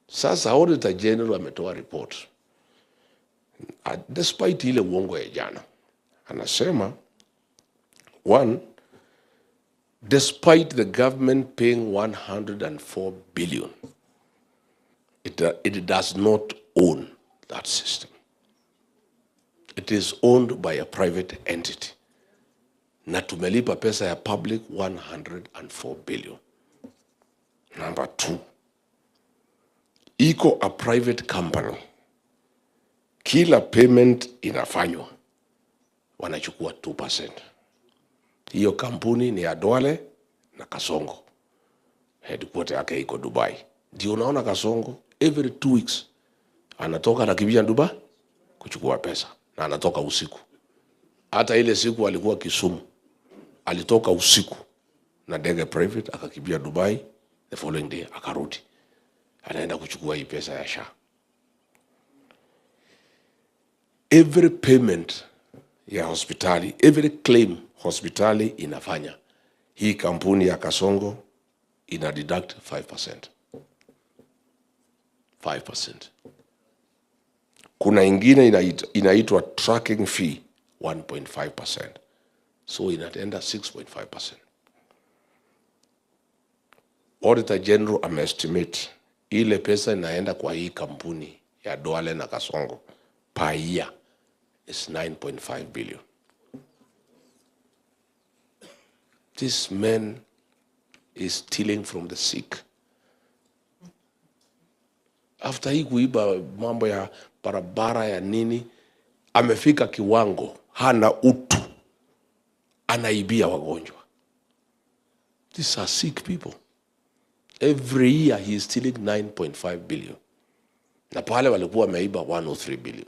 Sasa Auditor General ametoa report, despite ile uongo ya jana, anasema one, despite the government paying 104 billion, it does not own that system. It is owned by a private entity, na tumelipa pesa ya public 104 billion. Number two, iko a private company, kila payment inafanywa wanachukua 2%. Hiyo kampuni ni ya Duale na Kasongo, headquarter yake iko Dubai. Ndio unaona Kasongo every 2 weeks anatoka, anakimbia Dubai kuchukua pesa, na anatoka usiku. Hata ile siku alikuwa Kisumu, alitoka usiku na ndege private akakimbia Dubai, the following day akarudi, anaenda kuchukua hii pesa ya SHA. Every payment ya hospitali, every claim hospitali inafanya, hii kampuni ya Kasongo ina deduct 5%. 5%. Kuna ingine inaitwa tracking fee 1.5%, so inaenda 6.5%. Auditor General ameestimate ile pesa inaenda kwa hii kampuni ya Duale na Kasongo per year is 9.5 billion. This man is stealing from the sick. After hii kuiba mambo ya barabara ya nini, amefika kiwango hana utu, anaibia wagonjwa. These are sick people. Every year he is stealing 9.5 billion, na pale walikuwa wameiba 103 billion.